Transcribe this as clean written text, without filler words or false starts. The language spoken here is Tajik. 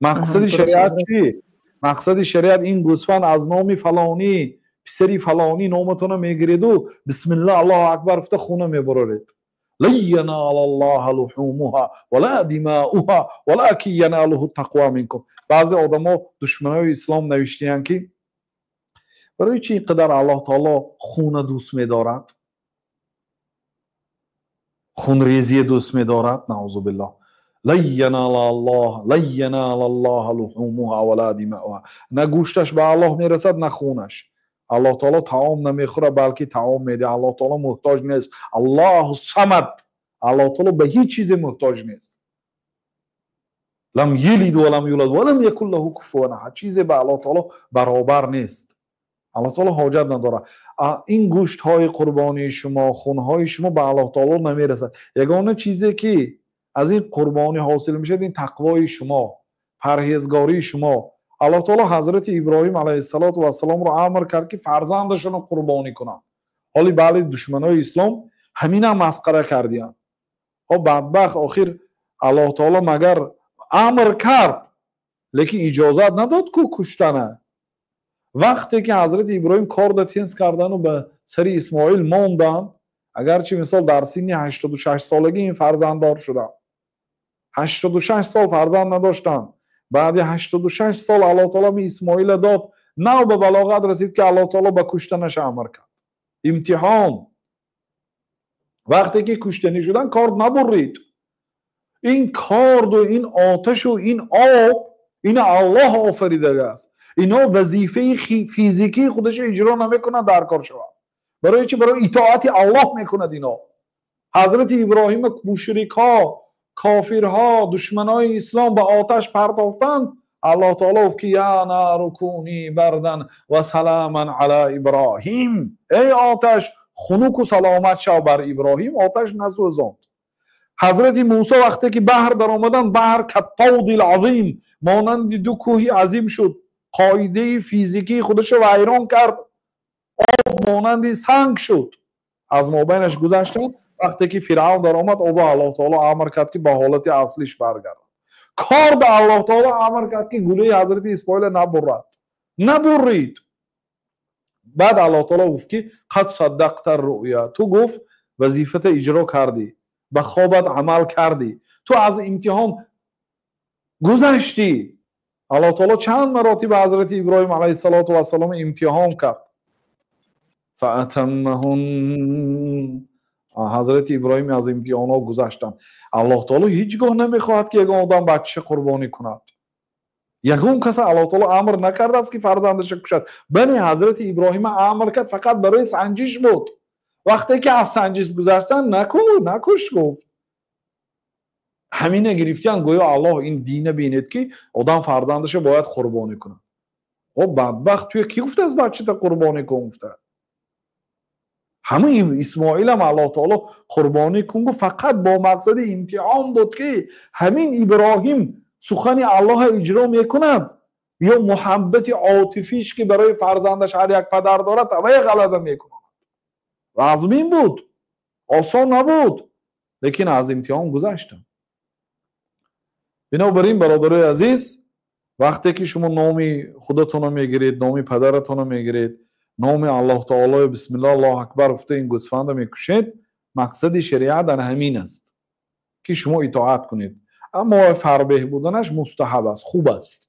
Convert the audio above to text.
Мақсади шариат чӣ? Мақсади шариат ин гӯсфанд аз номи фалонӣ, писари фалонӣ номатона мегиреду бисмилла, Аллоҳу акбар гуфта хуна мебароред. لن ينال الله لحومها ولا دماؤها ولكن يناله التقوى منكم. Баъзе одамо, душманои ислом, навиштиянд, ки барои чӣ ин қадар Аллоҳ таоло хуна дӯст медорад, хунрезие дӯст медорад? Наузу биллоҳ. لن ينال الله لن ينال الله لحومها ولا دماؤها. На гӯшташ ба Аллоҳ мерасад, на хунаш. Аллоҳ таоло таом намехӯрад, балки таом медиҳад. Аллоҳ таоло муҳтоҷ нест. Аллоҳу самад. Аллоҳ таоло ба ҳеҷ чизе муҳтоҷ нест. لم يلد ولم يولد ولم يكن له كفوا أحد. Чизе ба Аллоҳ таоло баробар нест. Аллоҳ таоло ҳоҷат надорад. Ин гӯштҳои қурбонии шумо, хунҳои шумо ба Аллоҳ таоло намерасад. Ягона чизе, ки аз ин қурбонӣ ҳосил мешавад, ин тақвои шумо, парҳезгории шумо. Аллоҳ таоло ҳазрати Иброҳим алайҳиссалоту вассаломро амр кард, ки фарзандашонро қурбонӣ кунанд. Ҳоли баъди душманои ислом ҳаминам масқара кардиянд. О бадбахт, охир Аллоҳ таоло магар амр кард, лекин иҷозат надод ку куштана. Вақте ки ҳазрати Иброҳим корда тез кардану ба сари Исмоил монданд, агарчи, мисол, дар синни 86 солагӣ ин фарзанддор шуданд, 86 сол фарзанд надоштанд, баъди 86 сол Аллоҳ таоло ми Исмоила дод, нав ба балоғат расид, ки Аллоҳ таоло ба куштанаш амр кард. Имтиҳон. Вақте ки куштанӣ шудан, корд набуррид. Ин корду, ин оташу ин об, ина Аллоҳ офаридагааст. Ино вазифаи физикии худашо иҷро намекунад, дар кор шавад. Барои чи? Барои итоати Аллоҳ мекунад ино. Ҳазрати Иброҳима мушрикҳо, кофирҳо, душманои ислом ба оташ партофтанд. Аллоҳ таоло гуфт, ки يا نار كوني بردا وسلاما على إبراهيم. Эй оташ, хунуку саломат шав бар Иброҳим. Оташ насӯзонд. Ҳазрати Мусо вақте ки баҳр даромаданд, баҳр كالطود العظيم, монанди ду кӯҳи азим шуд. Қоидаи физикии худашо вайрон кард, об монанди санг шуд, аз мобайнаш гузаштанд. Вақте ки Фиръавн даромад, обо Аллоҳ таоло амр кард, ки ба ҳолати аслиш баргардад. Кор ба Аллоҳ таоло амр кард, ки гулӯи ҳазрати Исмоила набуррад, набуррид. Баъд Аллоҳ таоло гуфт, ки قد صدقت الرؤيا. Ту, гуфт, вазифата иҷро кардӣ, ба хобат амал кардӣ, ту аз имтиҳон гузаштӣ. Аллоҳ таоло чанд маротиба ҳазрати Иброҳим алайҳиссалоту вассалом имтиҳон кард. فأتمهن. Ҳазрати Иброҳим аз имтиҳонҳо гузаштанд. Аллоҳ таоло ҳеҷ гоҳ намехоҳад, ки ягон одам бачаша қурбонӣ кунад. Ягон каса Аллоҳ таоло амр накардааст, ки фарзандаша кушад. Бале, ҳазрати Иброҳима амр кард, фақат барои санҷиш буд. Вақте ки аз санҷиш гузаштанд, наку накуш гуфт. Ҳамина гирифтиян, гӯё Аллоҳ ин дина бинед, ки одам фарзандаша бояд қурбонӣ кунад. О бадбахт, туя кӣ гуфтааст бачата қурбонӣ кун гуфта? Ҳамаи Исмоилам Аллоҳ таоло қурбонӣ кун гуфт, фақат бо мақсади имтиҳон буд, ки ҳамин Иброҳим сухани Аллоҳа иҷро мекунад ё муҳаббати отифиш, ки барои фарзандаш ҳар як падар дорад, ҳамая ғалаба мекунад. Вазмин буд, осон набуд, лекин аз имтиҳон гузаштам. Бинобар ин, бародарои азиз, вақте ки шумо номи худатонро мегиред, номи падаратонро мегиред, номи Аллоҳ таоло, бисмилло, Аллоҳу акбар гуфта ин гӯсфанда мекушед, мақсади шариат дар ҳамин аст, ки шумо итоат кунед. Аммо фарбеҳ буданаш мустаҳаб аст, хуб аст.